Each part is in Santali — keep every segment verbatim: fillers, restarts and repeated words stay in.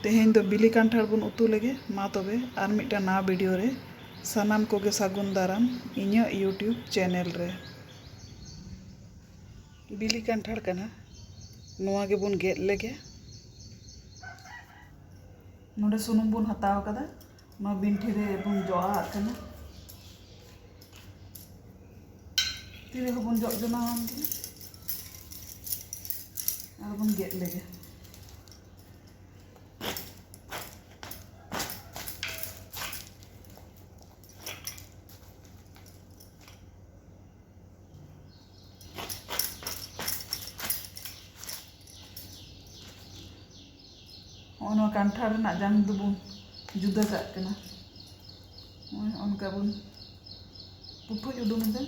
ᱛᱮᱦᱮᱧ ᱫᱚ ᱵᱤᱞᱤ ᱠᱟᱱᱴᱷᱟᱲ ᱵᱚᱱ ᱩᱛᱩ ᱞᱮᱜᱮ᱾ ᱢᱟ ᱛᱚᱵᱮ ᱟᱨ ᱢᱤᱫᱴᱟᱝ ᱱᱟᱣᱟ video ᱨᱮ ᱥᱟᱱᱟᱢ ᱠᱚᱜᱮ ᱥᱟᱹᱜᱩᱱ ᱫᱟᱨᱟᱢ ᱤᱧᱟᱹᱜ YouTube channel ᱨᱮ᱾ ᱵᱤᱞᱤ ᱠᱟᱱᱴᱷᱟᱲ ᱠᱟᱱᱟ, ᱱᱚᱣᱟ ᱜᱮᱵᱚᱱ ᱜᱮᱫ ᱞᱮᱜᱮ᱾ ᱱᱚᱰᱮ ᱥᱩᱱᱩᱢ ᱵᱚᱱ ᱦᱟᱛᱟᱣ ᱠᱟᱫᱟ, ᱱᱚᱣᱟ ᱵᱤᱱᱴᱷᱤ ᱨᱮ ᱵᱚᱱ ᱡᱚᱜ ᱟᱜ ᱠᱟᱱᱟ᱾ ᱛᱤ ᱨᱮᱦᱚᱸ ᱵᱚᱱ ᱡᱚᱜ ᱡᱚᱱᱟᱣᱟᱱ ᱜᱮ ᱟᱨ ᱵᱚᱱ ᱜᱮᱫ ᱞᱮᱜᱮ᱾ ᱦᱚᱸᱜᱼᱚ ᱱᱚᱣᱟ ᱠᱟᱱᱴᱷᱟᱲ ᱨᱮᱱᱟᱜ ᱡᱟᱝ ᱫᱚᱵᱚᱱ ᱡᱩᱫᱟᱹ ᱠᱟᱜ ᱠᱟᱱᱟ᱾ ᱱᱚᱜᱼᱚᱭ ᱚᱱᱠᱟ ᱵᱚᱱ ᱯᱩᱴᱷᱩᱡ ᱩᱰᱩᱝ ᱮᱫᱟ᱾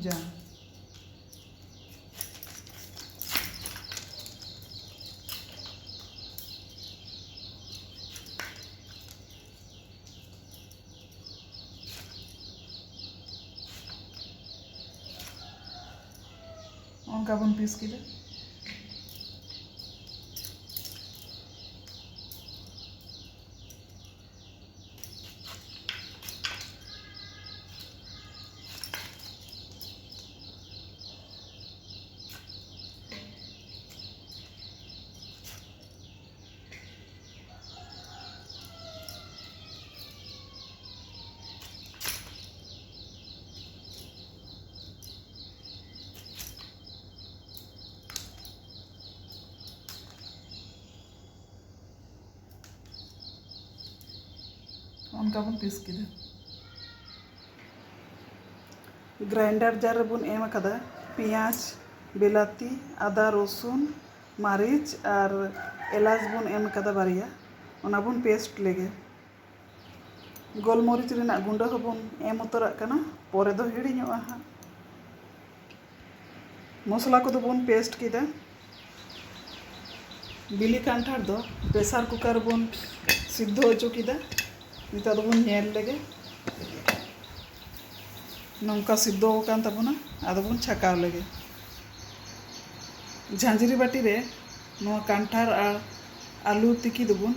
ᱡᱟᱝ᱾ ᱚᱱᱠᱟ ᱵᱚᱱ piece ᱠᱮᱫᱟ᱾ ᱚᱱᱠᱟ ᱵᱚᱱ piece ᱠᱮᱫᱟ᱾ Grinder jar ᱨᱮᱵᱚᱱ ᱮᱢ ᱟᱠᱟᱫᱟ ᱯᱮᱸᱭᱟᱡᱽ, ᱵᱤᱞᱟᱹᱛᱤ, ᱟᱫᱟ, ᱨᱚᱥᱩᱱ, ᱢᱟᱹᱨᱤᱪ ᱟᱨ ᱮᱞᱟᱪ ᱵᱚᱱ ᱮᱢ ᱟᱠᱟᱫᱟ ᱵᱟᱨᱭᱟ, ᱚᱱᱟ ᱵᱚᱱ paste ᱞᱮᱜᱮ᱾ ᱜᱳᱞᱢᱚᱨᱤᱪ ᱨᱮᱱᱟᱜ ᱜᱩᱸᱰᱟᱹ ᱦᱚᱸᱵᱚᱱ ᱮᱢ ᱩᱛᱟᱹᱨᱟᱜ ᱠᱟᱱᱟ, ᱯᱚᱨᱮ ᱫᱚ ᱦᱤᱲᱤᱧᱚᱜᱼᱟ ᱦᱟᱸᱜ᱾ ᱢᱚᱥᱞᱟ ᱠᱚᱫᱚ ᱵᱚᱱ paste ᱠᱮᱫᱟ᱾ ᱵᱤᱞᱤ ᱠᱟᱱᱴᱷᱟᱲ ᱫᱚ ᱯᱨᱮᱥᱟᱨ ᱠᱩᱠᱟᱨ ᱨᱮᱵᱚᱱ ᱥᱤᱫᱽᱫᱷᱚ ᱦᱚᱪᱚ ᱠᱮᱫᱟ᱾ ᱱᱤᱛᱚᱜ ᱫᱚᱵᱚᱱ ᱧᱮᱞ ᱞᱮᱜᱮ᱾ ᱱᱚᱝᱠᱟ ᱥᱤᱫᱽᱫᱷᱚ ᱟᱠᱟᱱ ᱛᱟᱵᱚᱱᱟ, ᱟᱫᱚ ᱵᱚᱱ ᱪᱷᱟᱠᱟᱣ ᱞᱮᱜᱮ᱾ ᱡᱷᱟᱸᱡᱨᱤ ᱵᱟᱹᱴᱤ ᱨᱮ ᱱᱚᱣᱟ ᱠᱟᱱᱴᱷᱟᱲ ᱟᱨ ᱟᱹᱞᱩ ᱛᱤᱠᱤ ᱫᱚᱵᱚᱱ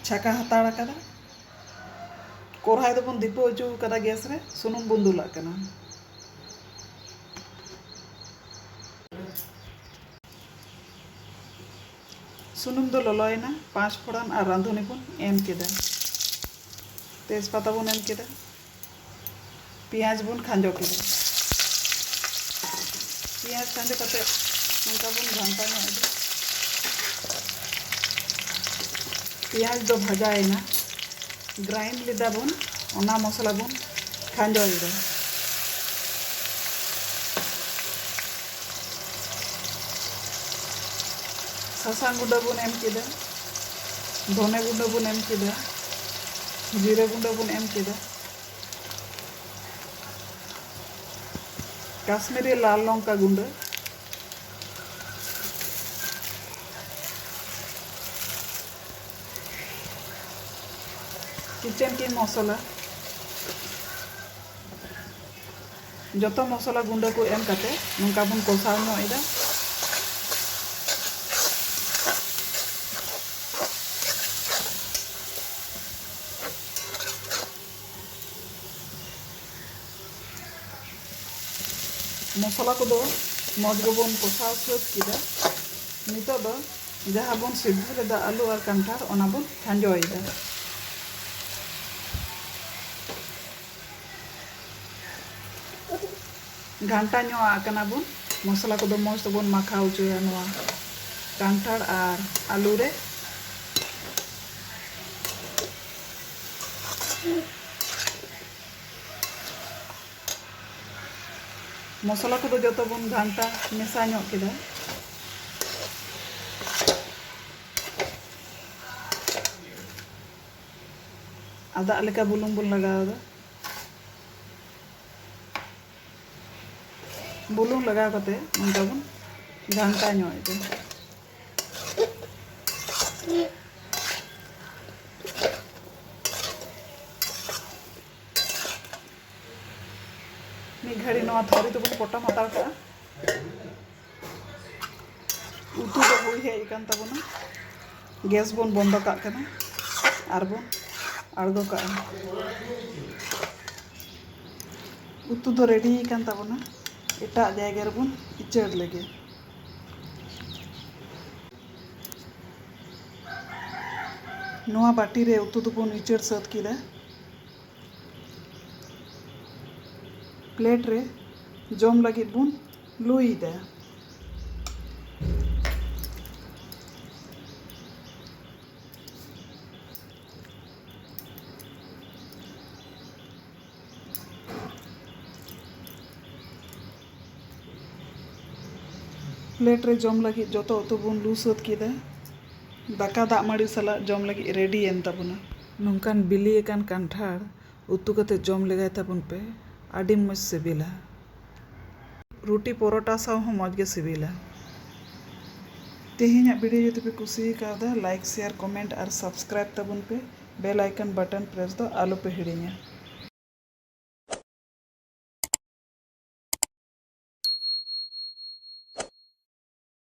ᱪᱷᱟᱠᱟ ᱦᱟᱛᱟᱲ ᱟᱠᱟᱫᱟ᱾ ᱠᱚᱨᱦᱟᱭ ᱫᱚᱵᱚᱱ ᱫᱤᱯᱟᱹᱣ ᱦᱚᱪᱚ ᱟᱠᱟᱫᱟ, ᱜᱮᱥ ᱨᱮ ᱥᱩᱱᱩᱢ ᱵᱚᱱ ᱫᱩᱞᱟᱜ ᱠᱟᱱᱟ᱾ ᱥᱩᱱᱩᱢ ᱫᱚ ᱞᱚᱞᱚᱭᱮᱱᱟ, ᱯᱟᱸᱪ ᱯᱷᱚᱲᱟᱱ ᱟᱨ ᱨᱟᱸᱫᱷᱩᱱᱤ ᱵᱚᱱ ᱮᱢ ᱠᱮᱫᱟ, ᱛᱮᱡᱽᱯᱟᱛᱟ ᱵᱚᱱ ᱮᱢ ᱠᱮᱫᱟ, ᱯᱮᱸᱭᱟᱡᱽ ᱵᱚᱱ ᱠᱷᱟᱸᱡᱚ ᱠᱮᱫᱟ᱾ ᱯᱮᱸᱭᱟᱡᱽ ᱠᱷᱟᱸᱡᱚ ᱠᱟᱛᱮ ᱱᱚᱝᱠᱟ ᱵᱚᱱ ᱜᱷᱟᱱᱴᱟ ᱧᱚᱜ ᱮᱫᱟ᱾ ᱯᱮᱸᱭᱟᱡᱽ ᱫᱚ ᱵᱷᱟᱡᱟᱭᱮᱱᱟ, ᱜᱨᱟᱭᱤᱱᱰ ᱞᱮᱫᱟ ᱵᱚᱱ, ᱚᱱᱟ ᱢᱚᱥᱞᱟ ᱵᱚᱱ ᱠᱷᱟᱸᱡᱚᱭᱮᱫᱟ᱾ ᱥᱟᱥᱟᱝ ᱜᱩᱸᱰᱟᱹ ᱵᱚᱱ ᱮᱢ ᱠᱮᱫᱟ, ᱫᱷᱚᱱᱮ ᱜᱩᱸᱰᱟᱹ ᱵᱚᱱ ᱮᱢ ᱠᱮᱫᱟ, ᱡᱤᱨᱟᱹ ᱜᱩᱸᱰᱟᱹ ᱵᱚᱱ ᱮᱢ ᱠᱮᱫᱟ, ᱠᱟᱥᱢᱤᱨᱤ ᱞᱟᱞ ᱞᱚᱝᱠᱟ ᱜᱩᱸᱰᱟᱹ, ᱠᱤᱪᱮᱱ ᱠᱤᱝ ᱢᱚᱥᱞᱟ, ᱡᱚᱛᱚ ᱢᱚᱥᱞᱟ ᱜᱩᱸᱰᱟᱹ ᱠᱚ ᱮᱢ ᱠᱟᱛᱮ ᱱᱚᱝᱠᱟ ᱵᱚᱱ ᱠᱚᱥᱟᱣ ᱧᱚᱜ ᱮᱫᱟ᱾ ᱢᱚᱥᱞᱟ ᱠᱚᱫᱚ ᱢᱚᱡᱽ ᱜᱮᱵᱚᱱ ᱠᱚᱥᱟᱣ ᱥᱟᱹᱛ ᱠᱮᱫᱟ᱾ ᱱᱤᱛᱚᱜ ᱫᱚ ᱡᱟᱦᱟᱸ ᱵᱚᱱ ᱥᱤᱫᱷᱟᱹ ᱞᱮᱫᱟ ᱟᱹᱞᱩ ᱟᱨ ᱠᱟᱱᱴᱷᱟᱲ, ᱚᱱᱟ ᱵᱚᱱ ᱠᱷᱟᱸᱡᱚᱭᱮᱫᱟ᱾ ᱜᱷᱟᱱᱴᱟ ᱧᱚᱜ ᱟᱜ ᱠᱟᱱᱟ ᱵᱚᱱ᱾ ᱢᱚᱥᱞᱟ ᱠᱚᱫᱚ ᱢᱚᱡᱽ ᱛᱮᱵᱚᱱ ᱢᱟᱠᱷᱟᱣ ᱦᱚᱪᱚᱭᱟ ᱱᱚᱣᱟ ᱠᱟᱱᱴᱷᱟᱲ ᱟᱨ ᱟᱹᱞᱩ ᱨᱮ᱾ ᱢᱚᱥᱞᱟ ᱠᱚᱫᱚ ᱡᱚᱛᱚ ᱵᱚᱱ ᱜᱷᱟᱱᱴᱟ ᱢᱮᱥᱟ ᱧᱚᱜ ᱠᱮᱫᱟ᱾ ᱟᱫᱟ ᱞᱮᱠᱟ ᱵᱩᱞᱩᱝ ᱵᱚᱱ ᱞᱟᱜᱟᱣ ᱮᱫᱟ᱾ ᱵᱩᱞᱩᱝ ᱞᱟᱜᱟᱣ ᱠᱟᱛᱮ ᱱᱚᱝᱠᱟ ᱵᱚᱱ ᱜᱷᱟᱱᱴᱟ ᱧᱚᱜ ᱮᱫᱟ᱾ ᱜᱷᱟᱹᱲᱤ ᱱᱚᱣᱟ ᱛᱷᱟᱹᱨᱤ ᱫᱚᱵᱚᱱ ᱯᱚᱴᱚᱢ ᱦᱟᱛᱟᱲ ᱠᱟᱜᱼᱟ᱾ ᱩᱛᱩ ᱫᱚ ᱦᱩᱭ ᱦᱮᱡ ᱟᱠᱟᱱ ᱛᱟᱵᱚᱱᱟ᱾ ᱜᱮᱥ ᱵᱚᱱ ᱵᱚᱱᱫᱚ ᱠᱟᱜ ᱠᱟᱱᱟ ᱟᱨ ᱵᱚᱱ ᱟᱬᱜᱚ ᱠᱟᱜᱼᱟ᱾ ᱩᱛᱩ ᱫᱚ ᱨᱮᱰᱤ ᱟᱠᱟᱱ ᱛᱟᱵᱚᱱᱟ᱾ ᱮᱴᱟᱜ ᱡᱟᱭᱜᱟ ᱨᱮᱵᱚᱱ ᱩᱪᱟᱹᱲ ᱞᱮᱜᱮ᱾ ᱱᱚᱣᱟ ᱵᱟᱹᱴᱤ ᱨᱮ ᱩᱛᱩ ᱫᱚᱵᱚᱱ ᱩᱪᱟᱹᱲ ᱥᱟᱹᱛ ᱠᱮᱫᱟ᱾ ᱯᱞᱮᱴ ᱨᱮ ᱡᱚᱢ ᱞᱟᱹᱜᱤᱫ ᱵᱚᱱ ᱞᱩᱭᱮᱫᱟ᱾ ᱯᱞᱮᱴ ᱨᱮ ᱡᱚᱢ ᱞᱟᱹᱜᱤᱫ ᱡᱚᱛᱚ ᱩᱛᱩ ᱵᱚᱱ ᱞᱩ ᱥᱟᱹᱛ ᱠᱮᱫᱟ᱾ ᱫᱟᱠᱟ ᱫᱟᱜ ᱢᱟᱹᱲᱤ ᱥᱟᱞᱟᱜ ᱡᱚᱢ ᱞᱟᱹᱜᱤᱫ ᱨᱮᱰᱤᱭᱮᱱ ᱛᱟᱵᱚᱱᱟ᱾ ᱱᱚᱝᱠᱟᱱ ᱵᱤᱞᱤ ᱟᱠᱟᱱ ᱠᱟᱱᱴᱷᱟᱲ ᱩᱛᱩ ᱠᱟᱛᱮ ᱡᱚᱢ ᱞᱮᱜᱟᱭ ᱛᱟᱵᱚᱱ ᱯᱮ, ᱟᱹᱰᱤ ᱢᱚᱡᱽ ᱥᱤᱵᱤᱞᱟ᱾ ᱨᱩᱴᱤ ᱯᱚᱨᱚᱴᱟ ᱥᱟᱶ ᱦᱚᱸ ᱢᱚᱡᱽ ᱜᱮ ᱥᱤᱵᱤᱞᱟ᱾ ᱛᱮᱦᱮᱧᱟᱜ ᱵᱷᱤᱰᱤᱭᱳ ᱡᱩᱫᱤ ᱯᱮ ᱠᱩᱥᱤ ᱠᱟᱣᱫᱟ, ᱞᱟᱭᱤᱠ, ᱥᱮᱭᱟᱨ, ᱠᱚᱢᱮᱱᱴ ᱟᱨ ᱥᱟᱵᱥᱠᱨᱟᱭᱤᱵ ᱛᱟᱵᱚᱱ ᱯᱮ᱾ ᱵᱮᱞ ᱟᱭᱠᱚᱱ ᱵᱟᱴᱚᱱ ᱯᱨᱮᱥ ᱫᱚ ᱟᱞᱚ ᱯᱮ ᱦᱤᱲᱤᱧᱟ᱾